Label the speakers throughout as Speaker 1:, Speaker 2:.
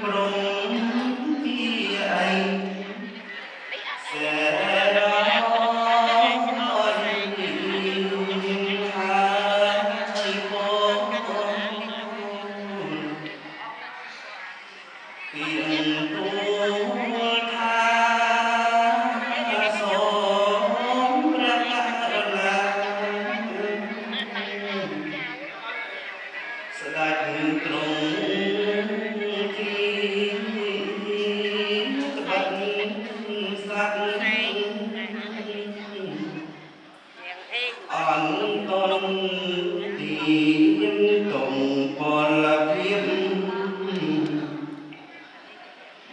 Speaker 1: ព្រំជាអីសេរយហើយពងពីទូលថាសូមព្រះករុណាស្ដេចទ្រង់ជាក្បាត់សត្វអន្តនទីតុងពលភាព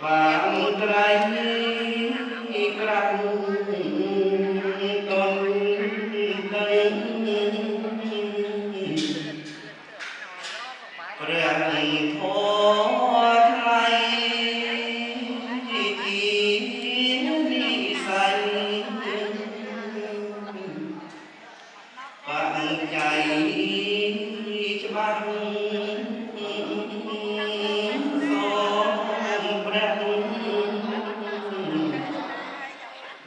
Speaker 1: បានត្រៃក្រាក់តនទាំងព្រះធម៌ថ្លៃជានិស័យបាំងចៃច្បាស់សូមព្រះ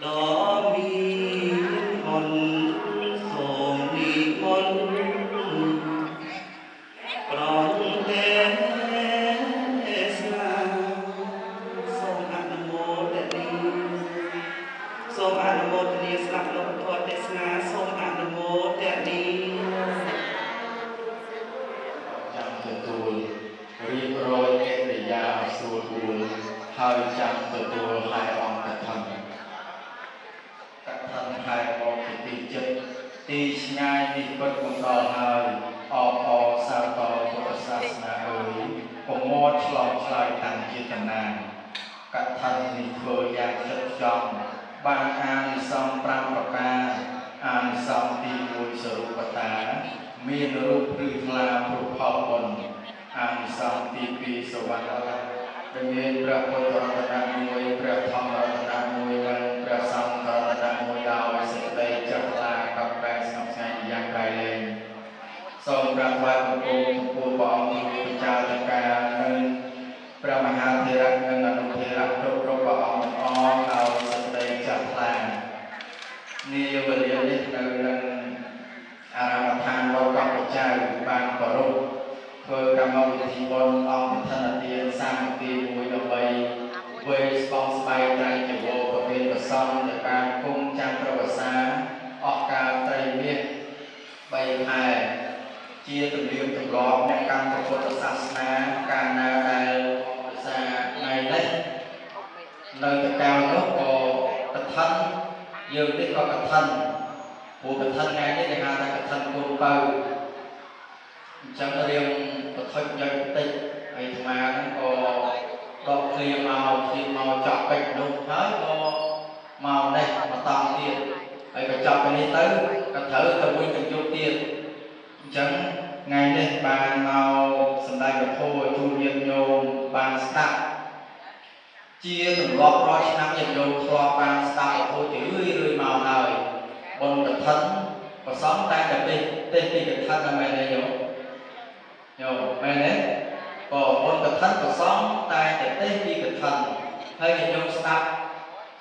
Speaker 1: ដ៏មានបុណ្យសូមនិមន្តប្រងទេសនាសូមអនុមោទនាសូមអនុមោទនាស្ដាប់លោកធម៌ទេសនាសូមអនុមោទនា
Speaker 2: ចាំទទួលរៀបរយកិរិយាឲ្យស្រួលបួលហើយចាំទទួលហែអង្គកឋិនកឋិនហែមកពីទីចិត្តទីឆ្ងាយនេះពិតមកដល់ហើយអបអរសាទរពុទ្ធសាសនាអើយកុំមាត់ឆ្លងឆ្លើយតាំងចេតនាកឋិននេះធ្វើយ៉ាងចិត្តចំបានអានិសង្ស5ប្រការអានិសង្សទី1សរូបតាមានរូបឬថ្លាព្រោះផលបុណ្យអានិសង្សទី2សវណ្ណរតដែលមានព្រះពុទ្ធរតនៈមួយព្រះធម្មរតនៈមួយនិងព្រះសង្ឃរតនៈមួយដោយសេចក្តីជ្រះថ្លាកប់តែស្ងប់ស្ងាត់យ៉ាងក្រៃលែងសូមព្រះថ្វាយបង្គំចំពោះព្រះអង្គគ្រូបច្ចាលការនិងព្រះមហាធេរៈនិងអនុធេរៈគ្រប់គ្រប់ព្រះអង្គទាំងអស់ដោយសេចក្តីជ្រះថ្លានាវេលានេះនៅនឹងអារាមដ្ឋានវត្តកោះព្រះចៅបានប្រារព្ធធ្វើកម្មវិធីបុណ្យអង្គកឋិនទានសាមគ្គីមួយដើម្បីវេស្បង់ស្បៃត្រៃចវរប្រគេនព្រះសង្ឃដែលបានគង់ចាំព្រះវស្សាអស់កាលត្រីមាស3ខែជាទំនៀមទម្លាប់អ្នកកម្មពុទ្ធសាសនាកាលណាដែលភាសាថ្ងៃនេះនៅតកៅនោះក៏កឋិនយើងនេះក៏កឋិនព្រោះកឋិនថ្ងៃនេះគេហៅថាកឋិនកូនពៅអញ្ចឹងរៀងបថុចញ៉ុចបន្តិចហើយអាត្មាហ្នឹងក៏ដកឃ្លាមកចប់ពេជ្រនោះហើយក៏មកនេះមកតង់ទៀតហើយក៏ចប់ពីនេះទៅក៏ត្រូវទៅវិញទៅយប់ទៀតអញ្ចឹងថ្ងៃនេះបានមកសម្ដែងពធជូនញាតិញោមបានស្ដាប់ជាទម្លាប់រាល់ឆ្នាំញាតិញោមធ្លាប់បានស្ដាប់ពធជារឿយរឿយមកហើយបុណ្យកឋិនប្រសងតែតែទេសពីកឋិនតែមែនទេញោមញោមមែនទេក៏បុណ្យកឋិនប្រសងតែតែទេសពីកឋិនហើយញាតិញោមស្ដាប់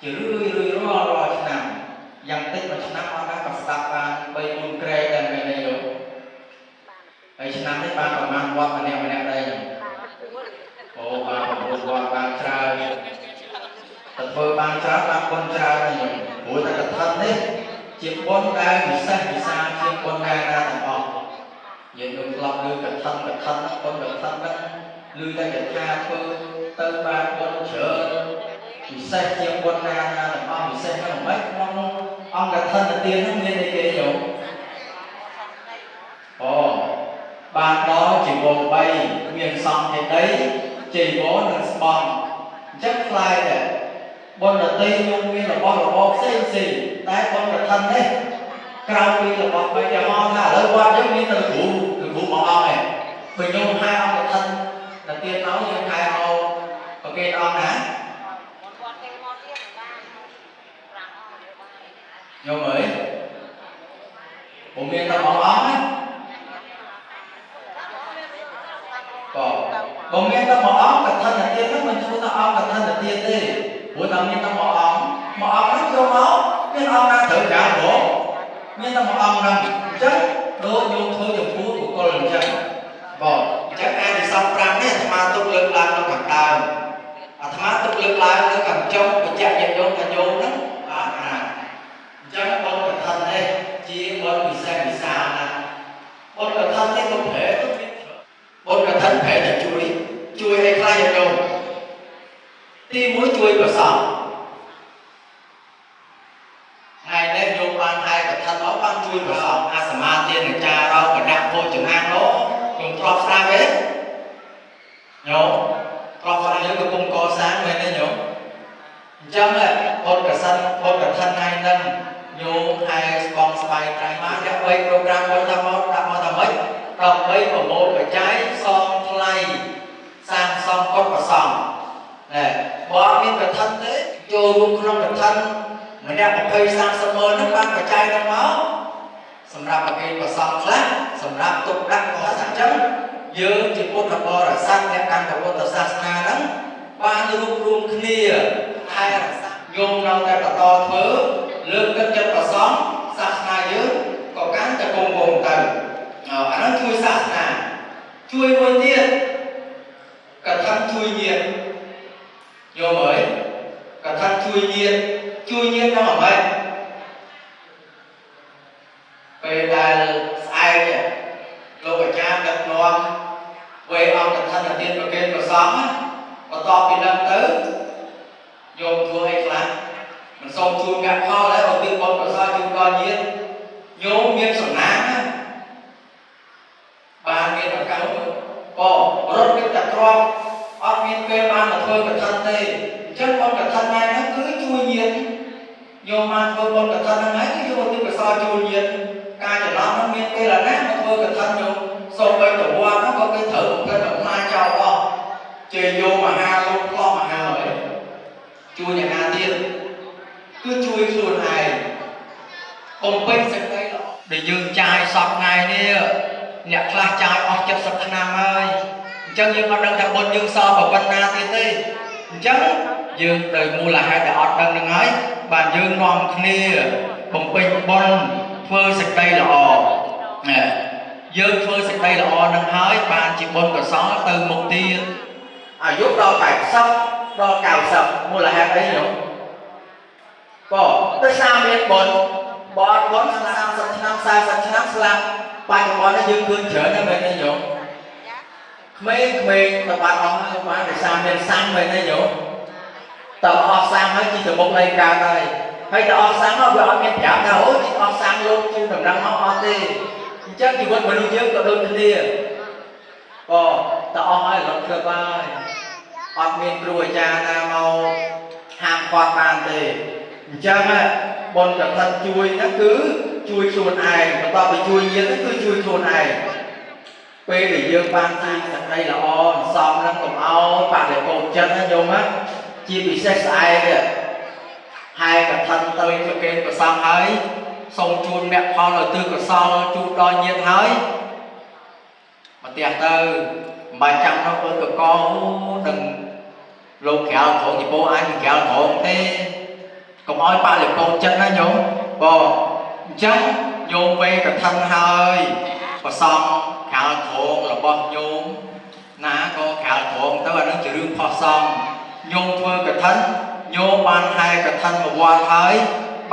Speaker 2: ជារឿយរឿយរាល់រាល់ឆ្នាំយ៉ាងតិចមួយឆ្នាំអត់ដែរក៏ស្ដាប់បាន3 4ក្រែដែរមែនទេញោមហើយឆ្នាំនេះបានប្រមាណវត្តម្នាក់ម្នាក់ដែរអូបាន9វត្តបានច្រើនតែធ្វើបានច្រើនបានបុណ្យច្រើនដែរញោមព្រោះតែកឋិននេះជាបុណ្យដែលវិសេសវិសាលជាងបុណ្យណាណាទាំងអស់យើងនឹងធ្លាប់ឮកឋិនកឋិនបុណ្យកឋិនហ្នឹងឮតែកថាធ្វើទៅបានបុណ្យច្រើនពិសេសជាងបុណ្យណាណាទាំងអស់ពិសេសហ្នឹងមិនក្នុងអង្គកឋិនទានហ្នឹងមានអីគេញោមអូបានដល់ជីវរ3មានសង្ឃេតីចីវរនិងស្បង់អញ្ចឹងខ្លាយដែរបុណ្យដទៃខ្ញុំមានរបស់របរផ្សេងផ្សេងតែបុណ្យកឋិននេះក្រៅពីរបស់បីគេមកថាឥឡូវវត្តយើងមានតែគ្រូមួយអង្គឯងបើខ្ញុំហែអង្គកឋិនតែទៀតមកយើងហែមកប្រគេនអង្គណាញោមអើយពុំមានតែមួយអង្គណា បើមានតែមួយអង្គកឋិនទានហ្នឹងមិនឈ្មោះថាអង្គកឋិនទានទេព្រោះតែមានតែមួយអង្គមួយអង្គហ្នឹងយកមកមានអង្គណាត្រូវការព្រោះមានតែមួយអង្គហ្នឹងអញ្ចឹងដូចញោមធ្វើចំពោះបុគ្គលអញ្ចឹងបងអញ្ចឹងអានិសង្ស5នេះអាត្មាទុកលើកឡើងនៅខាងដើមអាត្មាទុកលើកឡើងនៅខាងចុងបញ្ជាក់ញាតិញោមថាញោមហ្នឹងបានណាអញ្ចឹងបុណ្យកឋិននេះជាបុណ្យពិសេសវិសាលណាស់បុណ្យកឋិននេះក៏ប្រែទៅមានបុណ្យកឋិនប្រែតែជួយជួយអីខ្លះញាតិញោមទី1ជួយប្រសពថ្ងៃនេះញោមបានហែកឋិនមកបានជួយប្រសពអាសមាទានចារោគណៈភោជនានោះញោមធ្លាប់ស្ដាប់ទេញោមធ្លាប់ស្ដាប់យើងកំពុងកសាងមែនទេញោមអញ្ចឹងបុណ្យកសិនបុណ្យកឋិនថ្ងៃហ្នឹងញោមហែស្បង់ស្បៃត្រៃមកដើម្បីប្រូក្រាមបុណ្យថាមកដាក់មកថាម៉េចដើម្បីប្រមូលបច្ច័យសងថ្លៃសាងសង់កុដិប្រសង់ណែបើអត់មានកឋិនទេចូលរួមក្នុងកឋិនម្នាក់20 30ម៉ឺនហ្នឹងបានបច្ច័យហ្នឹងមកសម្រាប់ប្រគេនប្រសង់ខ្លះសម្រាប់ទុកដាក់ក៏អញ្ចឹងយើងជាពុទ្ធបរិស័ទអ្នកកាន់ពុទ្ធសាសនាហ្នឹងបានរួបរួមគ្នាថែរក្សាញោមនៅតែបន្តធ្វើលើកទឹកចិត្តប្រសង់សាសនាយើងក៏កាន់តែគង់វង្សទៅអាហ្នឹងជួយសាសនាជួយមួយទៀតកឋិនជួយញាតិញោមអើយកឋិនជួយញាតិជួយញាតិដល់អ្វីពេលដែលស្អែកលោកអាចារ្យដឹកនាំវេអង្គកឋិនទានប្រគេនប្រសង់បន្ទាប់ពីនឹងទៅញោមធ្វើអីខ្លះមិនសូមជូនកាក់ផលហើយឧទ្ទិសបុណ្យកុសលជូនដល់ញាតិញោមមានសំណាងណាបានមានឱកាសក៏រត់មានតែទ្រព្យអត់មានពេលបានមកធ្វើកឋិនទេអញ្ចឹងបុណ្យកឋិនថ្ងៃហ្នឹងគឺជួយញាតិញោមបានធ្វើបុណ្យកឋិនហ្នឹងហើយគឺយកឧទ្ទិសកុសលជូនញាតិការច្រឡំហ្នឹងមានពេលណាមកធ្វើកឋិនញោមសូម្បីតែវត្តហ្នឹងក៏គេត្រូវបំផ្លិចបំផ្លាញចោលអស់ជ័យយោមហាលោកផ្លោះមហាហើយជួយអ្នកណាទៀតគឺជួយខ្លួនឯងបំពេញសេចក្តីល្អដែលយើងចាយសពថ្ងៃនេះអ្នកខ្លះចាយអស់70ឆ្នាំហើយអញ្ចឹងយើងអត់ដឹងថាបុណ្យយើងសល់ប៉ុណ្ណាទៀតទេអញ្ចឹងយើងដោយមូលហេតុដែលអត់ដឹងហ្នឹងហើយបានយើងនាំគ្នាបំពេញបុណ្យធ្វើសេចក្តីល្អណាយើងធ្វើសេចក្តីល្អហ្នឹងហើយបានជាបុណ្យកុសលទៅមុខទៀតអាយុដល់80ដល់90មូលហេតុអីញោមក៏ដោយសារមានបុណ្យបើអត់បុណ្យ30ឆ្នាំ40ឆ្នាំស្លាប់បច្ចុប្បន្ននេះយើងឃើញច្រើនណាស់មែនទេញោមក្មេងៗទៅបាត់អស់ហើយបានដោយសារមានសាំងមែនទេញោមតើអស់សាំងហើយជីទៅមុខនៃកើតហើយហើយតើអស់សាំងមកវាអត់មានប្រាប់ថាអូជីអស់សាំងលោកជូនដំណឹងមកអត់ទេអញ្ចឹងជីវិតមនុស្សយើងក៏ដូចគ្នាក៏តើអស់ហើយលុបធ្វើហើយអត់មានគ្រូអាចារ្យណាមកហាមឃាត់បានទេអញ្ចឹងបុណ្យកឋិនជួយហ្នឹងគឺជួយខ្លួនឯងបន្ទាប់ពីជួយញាតិហ្នឹងគឺជួយខ្លួនឯងពេលដែលយើងបានជួយសេចក្តីល្អអន្សំហ្នឹងកុំឲ្យបដិបោចិត្តណាញោមណាជាពិសេសស្អែកនេះហើយកឋិនទៅប្រគេនប្រសង់ហើយសូមជូនមគ្គផលឲ្យទិសកុសលជូនដល់ញាតិហើយមកផ្ទះទៅមិនបាច់ចាំនៅអើកកដឹងលោកក្រៅត្រង់ជីពោអញក្រៅត្រង់ទេកុំឲ្យបដិបោចិត្តណាញោមបងអញ្ចឹងញោមវេកឋិនហើយប្រសង់ក្រៅត្រង់របស់ញោមណាក៏ក្រៅត្រង់ទៅអានឹងជារឿងផុសសងញោមធ្វើកឋិនញោមបានហែកឋិនមួយវត្តហើយ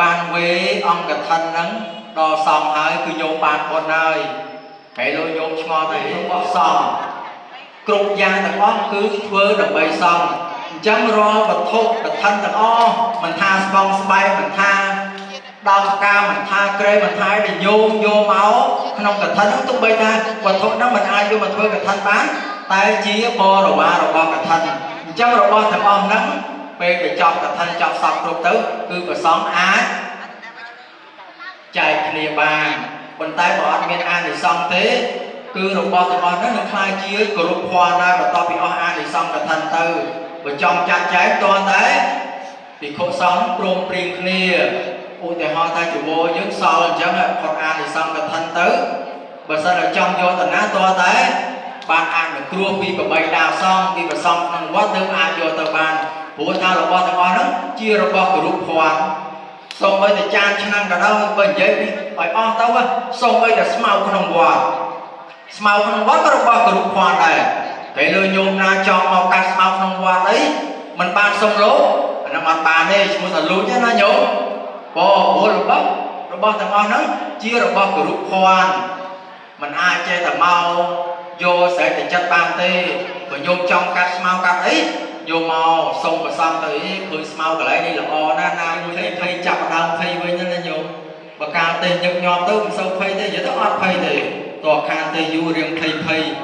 Speaker 2: បានវេអង្គកឋិនហ្នឹងដល់សងហើយគឺញោមបានបុណ្យហើយហើយលោកញោមឆ្ងល់ទៅរបស់សងគ្រប់យ៉ាងទាំងអស់គឺធ្វើដើម្បីសងអញ្ចឹងរាល់វត្ថុកឋិនទាំងអស់មិនថាស្បង់ស្បែកមិនថាដើមផ្កាមិនថាក្រែមិនថាដែលញោមយកមកក្នុងកឋិនហ្នឹងទោះបីថាវត្ថុហ្នឹងមិនអាចយកមកធ្វើកឋិនបានតែជាបរិវាររបស់កឋិនអញ្ចឹងរបស់ទាំងអស់ហ្នឹងពេលដែលចប់កឋិនចប់សពគ្រប់ទៅគឺព្រះសង្ឃអាចចែកគ្នាបានប៉ុន្តែបើអត់មានអានិសង្សទេគឺរបស់ទាំងអស់ហ្នឹងនឹងក្លាយជាគោរពភ័ណ្ឌដែរបន្ទាប់ពីអស់អានិសង្សកឋិនទៅបើចង់ចាត់ចែងតតែភិក្ខុសង្ឃព្រមព្រៀងគ្នាឧទាហរណ៍ថាជីវរយើងសល់អញ្ចឹងផុតអានិសង្សកឋិនទៅបើសិនតែចង់យកតាណាតតែ បានអនុគ្រោះពីប្របីតាសង្ឃពីប្រសង្ឃក្នុងវត្តទើបអាចយកទៅបានព្រោះថារបស់ទាំងអស់ហ្នឹងជារបស់គរុភ័ណ្ឌសូម្បីតែចានឆ្នាំងក៏ដោយបើនិយាយពីឲ្យអស់ទៅសូម្បីតែស្មៅក្នុងវត្តស្មៅក្នុងវត្តក៏របស់គរុភ័ណ្ឌដែរតែលើញោមណាចង់មកកាត់ស្មៅក្នុងវត្តអីមិនបានសុំលោកអាហ្នឹងអត់បានទេឈ្មោះថាលួចណាញោមព្រោះរបស់ទាំងអស់ហ្នឹងជារបស់គរុភ័ណ្ឌមិនអាចចេះតែមកយកស្រែកតែចិត្តបានទេបើញោមចង់កាត់ស្មៅកាត់អីយកមកសុំប្រសងទៅអីឃើញស្មៅកន្លែងនេះល្អណាស់ណាមួយភ័យចាប់ដើមភ័យវិញណាញោមបើកាលទេញឹកញាប់ទៅមិនសូវភ័យទេនិយាយទៅអត់ភ័យទេតោះខានទេយូររៀងភ័យភ័យ។